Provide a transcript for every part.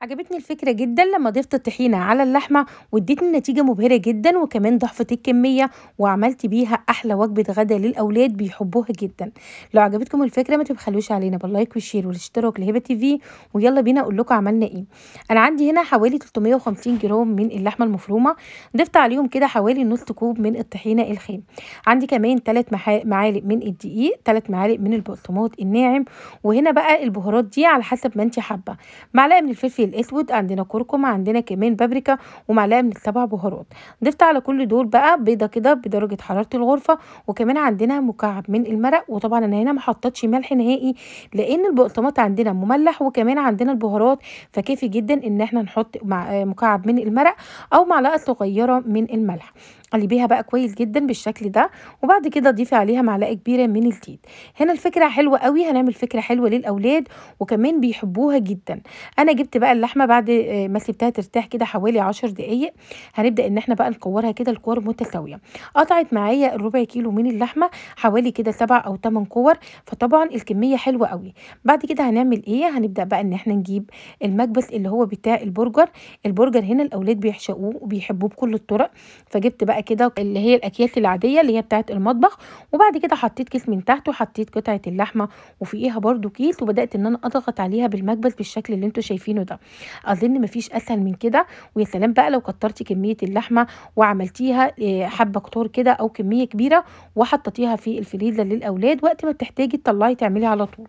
عجبتني الفكرة جدا لما ضفت الطحينة على اللحمة، واديتني نتيجة مبهرة جدا، وكمان ضعفت الكمية وعملت بيها أحلى وجبة غدا للأولاد بيحبوها جدا. لو عجبتكم الفكرة ما تبخلوش علينا بال like وال share والاشتراك لهبة TV. ويلا بينا أقول لكم عملنا إيه. أنا عندي هنا حوالي 350 جرام من اللحمة المفرومة، ضفت عليهم كده حوالي نص كوب من الطحينة الخام. عندي كمان 3 معالق من الدقيق، 3 معالق من البقسماط الناعم، وهنا بقى البهارات دي على حسب ما انت حابة، معلقة من الفلفل الاسود، عندنا كركم، عندنا كمان بابريكا، ومعلقة من السبع بهارات. ضفت على كل دول بقى بيضة كده بدرجة حرارة الغرفة، وكمان عندنا مكعب من المرق. وطبعا انا هنا ما حطيتش ملح نهائي لان البقسماط عندنا مملح، وكمان عندنا البهارات، فكافي جدا ان احنا نحط مع مكعب من المرق او معلقه صغيرة من الملح. قلبيها بقى كويس جدا بالشكل ده، وبعد كده ضيفي عليها معلقه كبيرة من الزيت. هنا الفكرة حلوة قوي، هنعمل فكرة حلوة للاولاد وكمان بيحبوها جدا. انا جبت بقى اللحمة بعد ما سبتها ترتاح كده حوالي 10 دقايق، هنبدا ان احنا بقى نكورها كده الكور متساوية. قطعت معايا الربع كيلو من اللحمة حوالي كده 7 او 8 كور، فطبعا الكمية حلوة قوي. بعد كده هنعمل ايه؟ هنبدا بقى ان احنا نجيب المكبس اللي هو بتاع البرجر. البرجر هنا الاولاد بيعشقوه وبيحبوه بكل الطرق، فجبت بقى كده اللي هي الاكياس العادية اللي هي بتاعه المطبخ، وبعد كده حطيت كيس من تحت وحطيت قطعه اللحمة وفوقيها برده كيس، وبدات ان انا اضغط عليها بالمكبس بالشكل اللي انتم شايفينه ده. اظن مفيش اسهل من كده. ويا سلام بقى لو كترتي كمية اللحمة وعملتيها حبه كتار كده او كمية كبيرة وحطيتيها في الفريزر للاولاد، وقت ما بتحتاجي تطلعي تعملي على طول.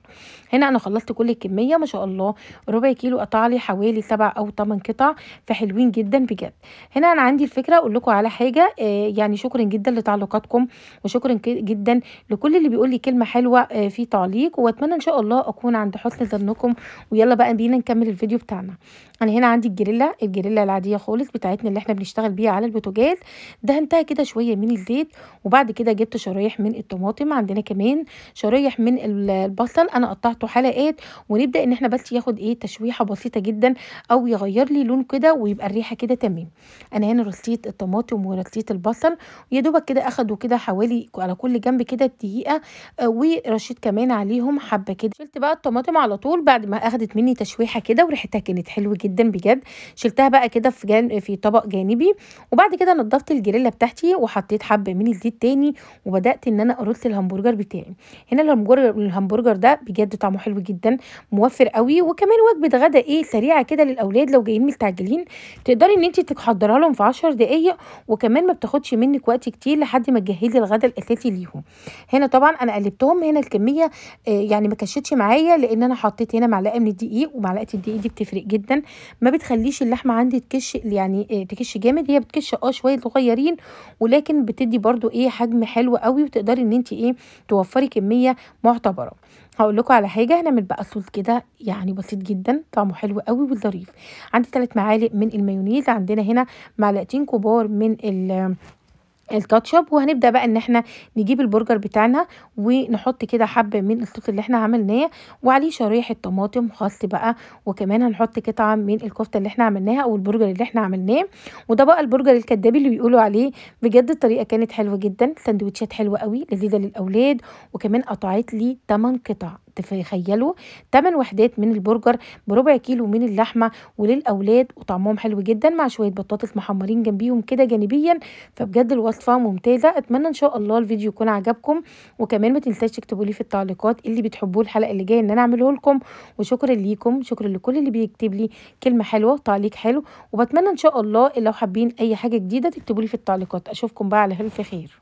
هنا انا خلصت كل الكمية ما شاء الله، ربع كيلو قطع لي حوالي 7 او 8 قطع، فحلوين جدا بجد. هنا انا عندي الفكرة اقول لكم على حاجة، يعني شكرا جدا لتعليقاتكم، وشكرا جدا لكل اللي بيقول لي كلمة حلوة في تعليق، واتمنى ان شاء الله اكون عند حسن ظنكم. ويلا بقى بينا نكمل الفيديو بتاعنا. انا هنا عندي الجريلا العادية خالص بتاعتنا اللي احنا بنشتغل بيها على البوتاجاز، دهنتها كده شوية من الزيت، وبعد كده جبت شرايح من الطماطم، عندنا كمان شرايح من البصل انا قطعته حلقات، ونبدا ان احنا بس ياخد ايه تشويحه بسيطة جدا او يغير لي لون كده ويبقى الريحة كده تمام. انا هنا رصيت الطماطم ورصيت البصل، يا دوبك كده اخدوا كده حوالي على كل جنب كده دقيقة، ورشيت كمان عليهم حبه كده. شلت بقى الطماطم على طول بعد ما اخدت مني تشويحه كده وريحتها كانت حلوة جدا بجد. شلتها بقى كده في طبق جانبي، وبعد كده نضفت الجريلا بتاعتي وحطيت حبه من الزيت تاني، وبدات ان انا ارص الهمبرجر بتاعي. هنا الهمبرجر ده بجد طعمه حلو جدا، موفر قوي، وكمان وجبة غدا ايه سريعة كده للاولاد لو جايين مستعجلين، تقدري ان انت تحضرها لهم في 10 دقائق، وكمان ما بتاخدش منك وقت كتير لحد ما تجهزي الغدا الاساسي ليهم. هنا طبعا انا قلبتهم، هنا الكمية يعني ما كشتش معايا لان انا حطيت هنا معلقه من الدقيق، ومعلقة الدقيق دي بتفرق جدا، ما بتخليش اللحمة عندي تكش، يعني تكش جامد، هي بتكش شوية صغيرين، ولكن بتدي برضو ايه حجم حلو قوي، وتقدري ان انت ايه توفري كمية معتبره. هقول لكم على حاجة، هنعمل بقى صوص كده يعني بسيط جدا طعمه حلو قوي وظريف. عندي 3 معالق من المايونيز، عندنا هنا معلقتين كبار من الكاتشب، وهنبدا بقى ان احنا نجيب البرجر بتاعنا ونحط كده حبه من الصوص اللي احنا عملناه، وعليه شرايح الطماطم خاص بقى، وكمان هنحط قطعه من الكفتة اللي احنا عملناها او البرجر اللي احنا عملناه. وده بقى البرجر الكدابي اللي بيقولوا عليه، بجد الطريقة كانت حلوة جدا، سندوتشات حلوة قوي لذيذة للاولاد، وكمان قطعت لي 8 قطع، تخيلوا 8 وحدات من البرجر بربع كيلو من اللحمة وللاولاد، وطعمهم حلو جدا مع شوية بطاطس محمرين جنبيهم كده جانبيا. فبجد الوصفة ممتازة، اتمنى ان شاء الله الفيديو يكون عجبكم، وكمان ما تنساش تكتبوا لي في التعليقات اللي بتحبوه الحلقة اللي جاية ان انا اعمله لكم. وشكرا ليكم، شكرا لكل اللي بيكتب لي كلمة حلوة تعليق حلو، وبتمنى ان شاء الله لو حابين اي حاجة جديدة تكتبوا لي في التعليقات. اشوفكم بقى على الف خير.